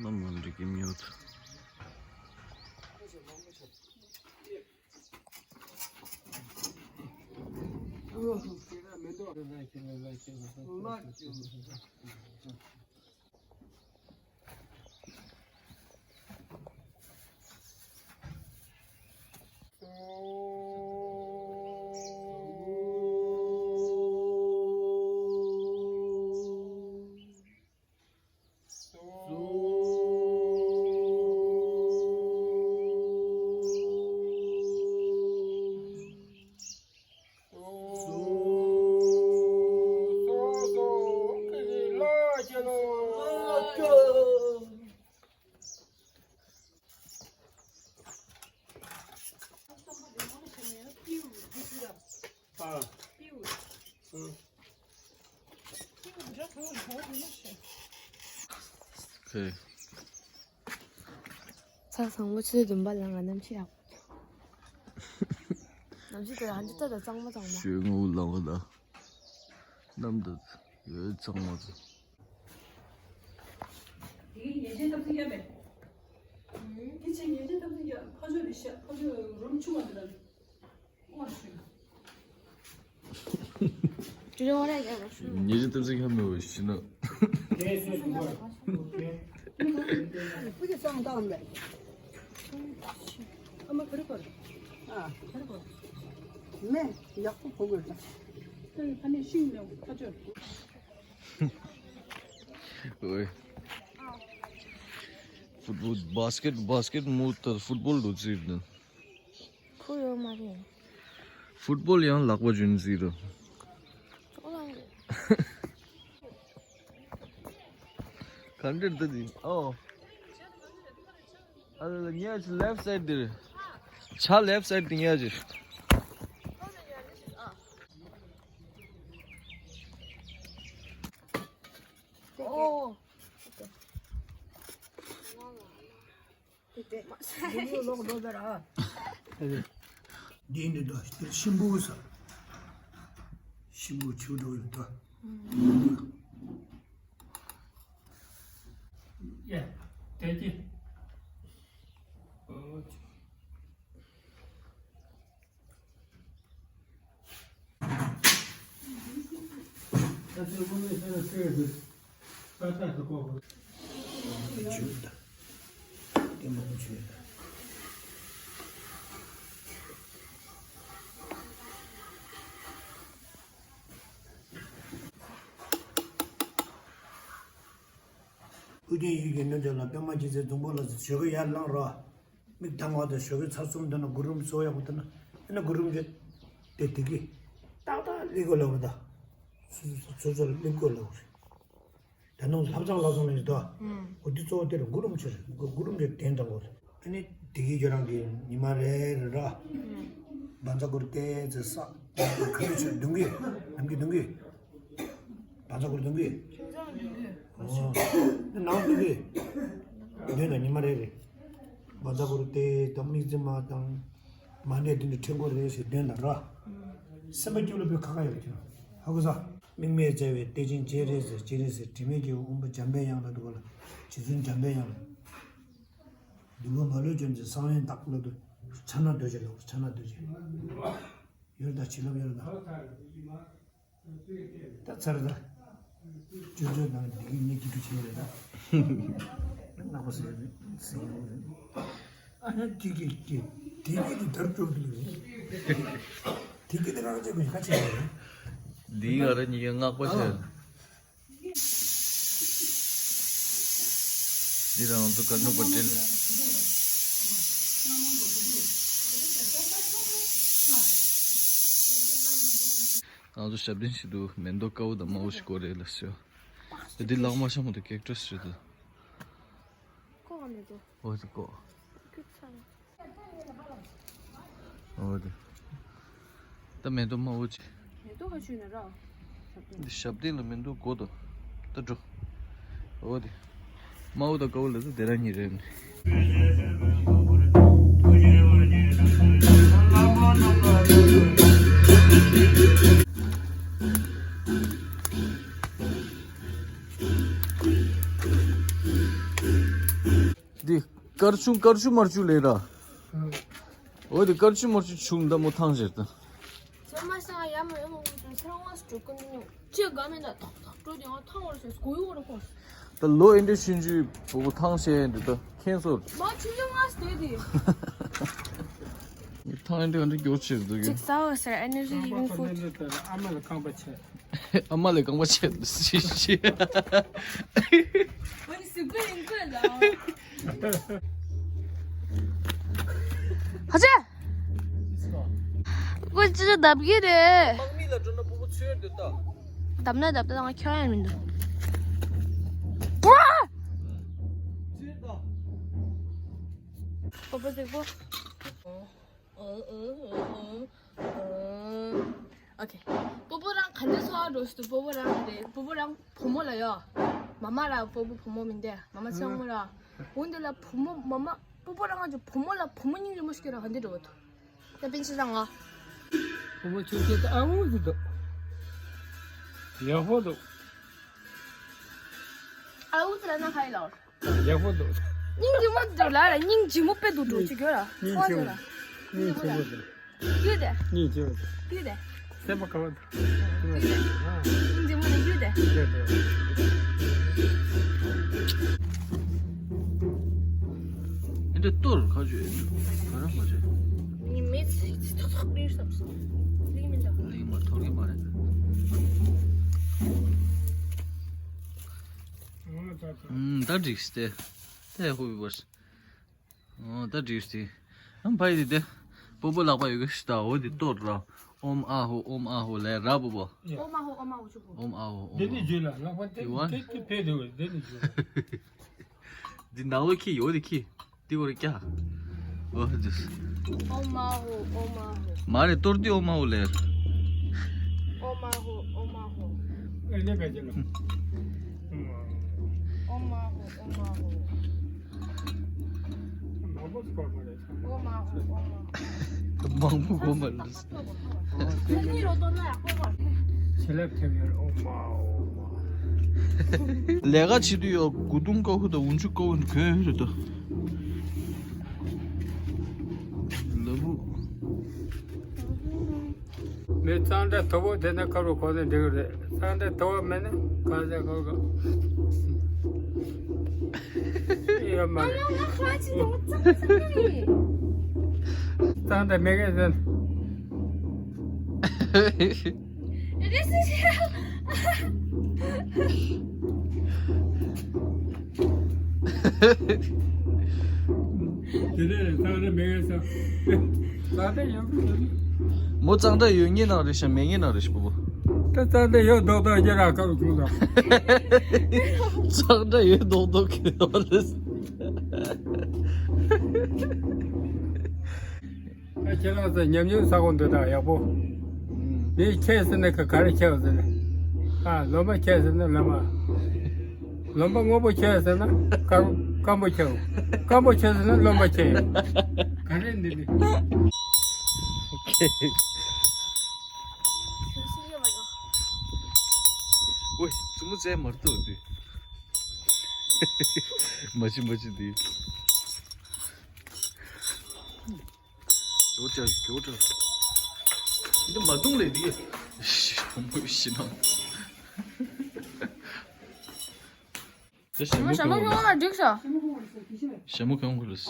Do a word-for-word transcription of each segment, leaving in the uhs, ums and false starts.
ནམ་ཡང་འགྲིག་གི་མྱོང་། ཚ་བཟང་པོ་ཆུ་ཚོད་བདུན་པ་ལ་ང་གནམ་གཤིས་ཡག་པོ། གནམ་གཤིས་དེ་ཧ་ཅང་ཏག་ཏག་གཙང་མ་གཙང་མ། ཞོལ་ངོ་ལ་བ་ལ། གནམ་དུ་ཡོད་གཙང་མ་དུ། དེ་གི་ཉེས་ཅན་ཐབས་ཚིག་ཡ་མེད། དེ་ཆེ་ཉེས་ཅན་ཐབས་ཚིག་ཡ་ཕ་ཆོས་རེད་ཤག་ཕ་ཆོས་རུམ་ཆུང་བ་དེ་ལ། ཉེ་རིང་ཏོག་ཙམ་ཁ་མེད་པ་ཞིག་ན། སྤུ་གུ་སང་བཏང་མེད། ཨ་མ་ག་རེ་གོ་རེད། ཨ་ག་རེ་གོ་རེད། མེ་ཡག་པོ་གོ་དགོས་ད། ཁ་ནས་ཤིང་ནས་ཁ་ཆོད། ཨོའི། ཕུཊ་བོལ་བྷ་སི་ཀེཊ་བྷ་སི་ཀེཊ་མུ་ཏར་ཕུཊ་བོལ་འགྲོ་ཚུལ་ནི། ཁུ་ཡོད་མ་རེད། ཕུཊ་བོལ་ཡང་ལག་པ་འཇུན་ཟིག་རེད། ཅོག་ལང་གི། ག་འདྲ་འདི་འདི་ཨོ། ཨ་ལ་ལ་ཉལ་ལེཕ་སའིཌ་འདིར། ཆ་ལེཕ་སའིཌ་འདི་ཉལ་ཅིག་ཨོ། འདི་འདི་དོ་འདིར་ཤིང་བུ་ས། ཤིང་བུ་ཆུ་འགྲོ་ཡོད་དོ། ཡ། དེ་དེ། ཨུ་རྒྱན་ཡུལ་གྱི་གནོད་འཚེ་ལ་པདྨ་སྤྱན་གཟིགས་སྡོང་པོ་ལ་ཞོགས་ཀས་ཡར་ལངས་རོགས། མིག་གདངས་པ་དང་ཞོགས་ཀས་ཚར་གསུམ་འདོན་ན་དགུ་རུམ་གསོ་ཡག་པོ་འདོན་ན་ཨེ་ན་དགུ་རུམ་རེད། དེ་དེ་གི་ཏག་ཏག་ལི་གོ་ལ་བ་ད། སོ་སོ་སོ་སོ་ལི་གོ་ལ་བ་རེད། ད་ནང་ལྷ་བྱང་ལ་སོང་ནས་ད། འོ་དེ་གཙོ་བོ་དེ་རུ་དགུ་རུམ་ཆེ་རེད་དགུ་རུམ་རེད་དན་དང་གོ་རེད། ཨ་ནི་དེ་གི་ཁྱོད་རང་གི་ཉི་མ་རེ་རེ་ར། བཛྲ་གུར་ཏེ་ཙི་ས། ཁ་ལུ་ཆུ་གདུང་གི། ནམ་གི་གདུང་གི། བཛྲ་གུར་གདུང་གི། ཁྱིམ་ཚང་གདུང་གི། ཨོ། ནང་གདུང་གི། གདོན་དང་ཉི་མ་རེ་རེ། བཛྲ་གུར་ཏེ་དང་དམིགས་བརྩེ་མ་དང་། མ་ཎི་འདི་འདྲ་ཕྲེང་སྐོར་རེ་ཞིག་གདོན་དང་ར། སེམས་པ་སྐྱིད་ལ་བོད་ཁ་ཁ་ཡོད་ཀྱང་ཧ་གོ་ས། དམིགས་མེད་བརྩེ་བའི་གཏེར་ཆེན་སྤྱན་རས་གཟིགས་སྤྱན་རས་གཟིགས་དྲི་མེད་ཀྱི་དབང་པོ་འཇམ་པའི་དབྱངས་ལ་འདུག་ག་ལ། རྗེ་བཙུན་འཇམ་པའི་དབྱངས་ལ། འདུལ་བ་མ་ལུས་ལྗོན་ཚིག་གསང་བའི་བདག་ལ་འདུད། ཕྱག་ན་རྡོ་རྗེ་ལ་ཕྱག་ན་རྡོ་རྗེ། ཡོད་ད་བྱིན་རླབས་ཡོད་ད། ད་ཚར་ད། ཅོ་ཅོ་དང་འདི་གི་ནི་ཀི་ཀྲུ་ཆེ་རེད་ད། ང་པ་ཟེར་རེད་ཟེར་ཡོད་རེད། ཨ་ནི་དེ་གི་དེ་དེ་གི་དེ་དར་ཅོ་དེ་རེད། དེ་གི་དེ་རང་ཅེ་གི་ཁ་ཆེ་རེད། འདི་ང་ར་གཉིས་ཀ་སྔགས་པ་ཆེ། འདི་རང་ཚོ་ཀར་ནོ་པ་ཏེལ། ང་ཚོ་ཞབས་བརྟན་ཞིག་འདུག་མེ་ཏོག་དཀར་པོ་དང་དམར་པོ་ཞིག་དགོས་རེད་ལ་ཤོད། འདི་ལག་མ་ཤ་མོ་དང་ཀེག་ཏོས་རེད་འདུག་ཀོ་བ་མེ་ཏོག་འོ་དེ་ཀོ། ཁྱུག་ཚར། འོ་དེ། ད་མེ་ཏོག་དམར་པོ་ཅིག་མེ་ཏོག་ཁ་ཆུ་ནི་ར། འདི་ཞབས་བརྟན་ལ་མེ་ཏོག་དགོས་དོ། ད་འགྲོ། འོ་དེ། དམར་པོ་དང་དཀར་པོ་ལ་ད་དེ་རང་གཉིས་རེད། དཀར་ཆུང་དཀར་ཆུང་དམར་ཆུང་ལས་ར། འོ་དེ་དཀར་ཆུང་དམར་ཆུང་ཆུང་འདི་མོ་ཐང་ཟེར་ད། ཚེ་མ་སང་ཡ་མ་ཡོང་ཚེ་རང་བ་སྤྲོད་ཀུན་ཉོ། ཅི་དགའ་མེད་ན་ཐག་ཐག་སྤྲོད་དེ་ང་ཐང་བར་ཞེས་སྒོ་ཡོག་ར་ཁོ། ད་ལོ་ཨེ་འདྲ་ཆུང་ཆུང་བུ་བུ་ཐང་ཤེས་འདི་ད་ཁྱེད་ཚོར། མ་ཆུང་ཆུང་ང་སྟེ་དེ། ཐང་ཨེ་འདྲ་ཨེ་འདྲ་མགྱོགས་ཆེར་འདུག་གི། ཅིག་ཟ་བ་ཟེར་energy giving food། ཨ་མ་ལ་རྐང་པ་ཆད། ཨ་མ་ལ་རྐང་པ་ཆད་ཤི་ཤི། ཨ་ནི་སི་ཀུ་ཨིན་ཀུ་ལ། ཧ་ཅེ། ཀུ་ཅི་བདབ་གི་རེད། དམག་མི་ལ་འགྲོ་ན་སྤོ་བོ་ཚོས་འདོད་ད། བདབ་ན་བདབ་ད་ང་ཁྱོད་ཡང་མི་འདུག་ཚོས་ད། སྤོ་བོ་ཟིག་པོ། ཨོ་ཁེ། སྤོ་བོ་རང་ག་འདྲ་སོང་འགྲོ་སུ་སྤོ་བོ་རང་རེད། སྤོ་བོ་རང་བུ་མོ་ལ་ཡོད། མ་མ་ར་སྤོ་བོ་བུ་མོ་མིན་ཏེ་མ་མ་ཆུང་མོ་ར། འོན་ཏེ་ལ་བུ་མོ་མ་མ་སྤོ་བོ་རང་ང་ཅོ་བུ་མོ་ལ་བུ་མོ་སྙིང་རྗེ་མོ་ཞིག་ར་ག་འདྲ་འགྲོ་བ་ཐུ། ད་པིན་ཆི་རང་ང་། བུ་མོ་ཆུང་ཆུང་དུ་ཨ་འུ་ཟི་འདུག་ཡག་པོ་འདུག་ཨ་འུ་ཟི་ལ་ན་ཧའི་ལོར། ཡག་པོ་འདུག་སྙིང་རྗེ་མོ་འདུག་ལ་ལ་སྙིང་རྗེ་མོ་དཔེ་འདུག་འགྲོ་ཅི་གྱོ་ར། སྙིང་རྗེ་མོ། སྙིང་རྗེ་མོ་འདུག་གྱོ་དེ། སྙིང་རྗེ་མོ་འདུག་གྱོ་དེ། སེམས་པ་ག་བ་འདུག་སྙིང་རྗེ་མོ་ནི་གྱོ་དེ། གྱོ་དེ། ཨེ་འདྲ་གཏོར་ཁ་བྱོས་ག་ར་མ་བྱོས། ངའི་མི་ཚེ་ཚེ་ཐོག་ཐོག་ལུས་སམ་སོང་། ལིང་མི་འདུག་ལིང་མ་ཐོར་གི་མ་རེད། ཨུམ། ད་འགྲིགས་ཏེ། ད་ཡག་པོ་བི་བར། ཨོ་ད་འགྲིགས་ཏེ། ཨམ་ཕ་ཡི་དེ། སྤོ་བོ་ལག་པ་ཡོད་གི་ཤི་ད་འོ་དེ་གཏོར་ར། ཨོམ་ཨ་ཧོ་ཨོམ་ཨ་ཧོ་ལས་ར་བུ་བོ། ཨོ་མ་ཧོ་ཨོ་མ་ཧོ་ཆུ་ཧོ། ཨོམ་ཨ་ཧོ་ཨོམ་ཨ་ཧོ། འདི་ནི་བརྗོད་ལ་ལག་པ་དེ་དེ་དེ་ཕེ་དེ་འོ་འདི་ནི་བརྗོད་ལ། འདི་ནང་ལོ་ཁྱི་ཡོད་དེ་ཁྱི། འདི་བོར་ཀྱ། ཨོ་ཇུས། ཨོ་མ་ཧོ་ཨོ་མ་ཧོ། མ་རེད་གཏོར་འདི་ཨོ་མ་ཧོ་ལེར། ཨོ་མ་ཧོ་ཨོ་མ་ཧོ། ཨེ་ནེ་ག་ཅི་ལ། ཨོ་མ་ཧོ་ཨོ་མ་ཧོ། མང་པོ་སྐོར་མ་རེད། ཨོ་མ་ཧོ་ཨོ་མ་ཧོ། མང་པོ་སྐོར་མ་རེད། ཁྱེད་གཉིས་རོ་ཏོ་ན་ཡག་པོ་བར། བྱིན་རླབས་ཐེབས་ཡོད། ཨོ་མ་ཨོ་མ། ལས་ཀ་བྱེད་དུས་ཡོད་གུ་དུང་ཀ་ཧུ་དང་འུན་ཆུ་ཀ་ཧུ་གོན་རེད་དོ། ལ་བུ། མི་གཙང་སྦྲ་དོ་པོ་དེ་ན་ཁ་རུ་གོ་ནས་འགྲིག་གི་རེད། གཙང་སྦྲ་དོ་པོ་མེད་ན་ག་ཟེ་གོ་གོ། ཡོད་མ་རེད། གཙང་སྦྲ་མེད་མཁན་ཟེར། རེད་ཟེར། དེ་ནས་གཙང་སྦྲ་མེད་མཁན་ཟེར། གཙང་སྦྲ་ཡོད་མཁན་ཡོད། མོ་གཙང་སྦྲ་ཡོད་མཁན་ནང་རེད་ཤག་མེད་མཁན་ནང་རེད་ཤག་པོ་པོ། ད་གཙང་སྦྲ་ཡོད་མདོག་མདོག་རྒྱ་ར་ཁ་རུ་བྱུང་དང་། གཙང་སྦྲ་ཡོད་མདོག་མདོག་གི་ཡོད་རེད། ཨ་ཁྱེད་རང་ཚོ་ཉམས་མྱོང་ས་གོ་འདུག་ད་ཡག་པོ། ཨུམ། མི་ཁྱེད་ཟེར་ན་ག་ག་རེ་ཁྱེད་ཟེར་ན། ཨ་ལོ་མ་ཁྱེད་ཟེར་ན་ལོ་མ། ལོ་མ་སྔོན་པོ་ཁྱེད་ཟེར་ན་སྐམ་སྐམ་པོ་ཁྱེད། སྐམ་པོ་ཁྱེད་ཟེར་ན་རློན་པ་ཁྱེད། ག་རེ་འདི་ནི། ཨོའི་བཙུན་མོ་བཙས་མར་ཐུག་དུས། མ་ཅི་མ་ཅི་འདི། གྱོ་ཅག་གྱོ་ཅག་འདི་མ་བརྡུང་ལེ་འདི། ཞི་མོ་ཞི་ན། དེ་ཞི་མོ་ཞྭ་མོ་གྱོང་ལ་འགྲིག་ཤག་ཞྭ་མོ་གྱོང་གི་རེད།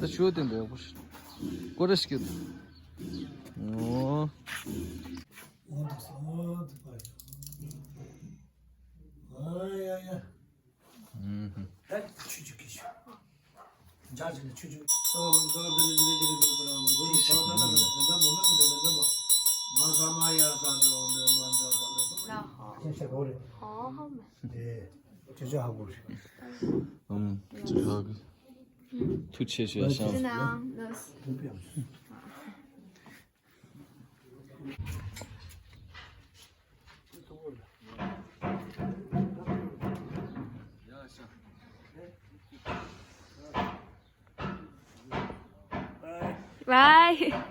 ད་ཆུ་བོ་བསྟན་པའི་ཡག་པོ་ཞིག་སྐོར་ར་ཞིག་གྱོན། ཨོ། ཨོ་འདུག་སེ་ཨོ་འདུག་པ་ཡ། ཨ་ཡ་ཡ། ཨུམ། ད་ཆུ་ཆུ་གི་ཆུ། ཨམ་ཅི་ཧ་གོ་རེད། ཐུགས་རྗེ་ཆེ་ཞུ་ཡ་ཤང་། Bye.